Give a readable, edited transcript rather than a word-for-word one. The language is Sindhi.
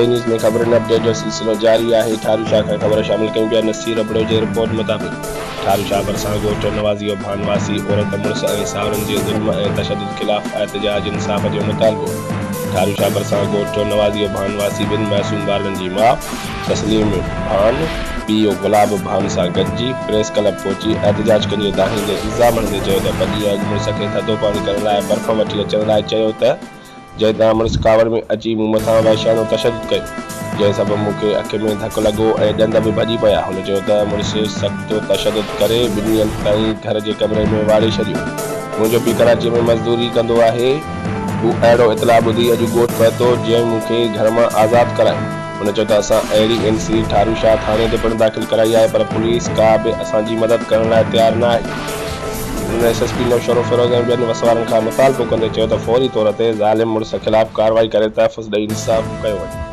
ڊي نيوز ۾ خبرن اپڊيٽ جو سلسلو جاري آهي، ٺارو شاهه کان خبر شامل ڪيون پيا نصير ابڙو جي رپورٽ مطابق ٺارو شاهه ڀرسان ڳوٺ نوازي اوڀان واسي عورت مڙس ۽ ساهرن جي ظلم ۽ تشدد خلاف احتجاج انصاف جو مطالبو ٺارو شاهه ڀرسان ڳوٺ نوازي اوڀان واسي ٻن معصوم ٻارڙن جي ماء تسليم ڀان پيء گلاب ڀان سان گڏجي پريس ڪلب پهچي احتجاج ڪندي دانهيندي الزام هڻندي چيو ته ٻه ڏينهن اڳ مڙس کي ٿڌو پاڻي ڪرڻ لاء برف وٺي اچڻ لاء چيو ته جنهن تان مڙس ڪاوڙ ۾ اچي مون مٿان وحشياڻو تشدد ڪيو، جنهن سبب مون کي اک ۾ ڌڪ لڳو ۽ ڏند به ڀڄي پيا. هن چيو ته مڙس سخت تشدد ڪري ٻن ڏينهن تائين گهر جي ڪمري ۾ واڙي ڇڏيو. منهنجو پيء ڪراچيء ۾ مزدوري ڪندو آهي. هو اهڙو اطلاع ٻڌي اڄ ڳوٺ پهتو، جنهن مون کي گهر مان آزاد ڪرايو. هن چيو ته اسان اهڙي اين سي ٺارو شاهه ٿاڻي تي پڻ داخل ڪرائي آهي پر پوليس ڪا به اسان جي مدد ڪرڻ لاء تيار نه آهي. هن ايس ايس پي نوشهروفيروز ۽ ٻين وس وارن کان مطالبو ڪندي چيو ته فوري طور تي ظالم مڙس خلاف ڪارروائي ڪري تحفظ ڏئي انصاف ڪيو وڃي.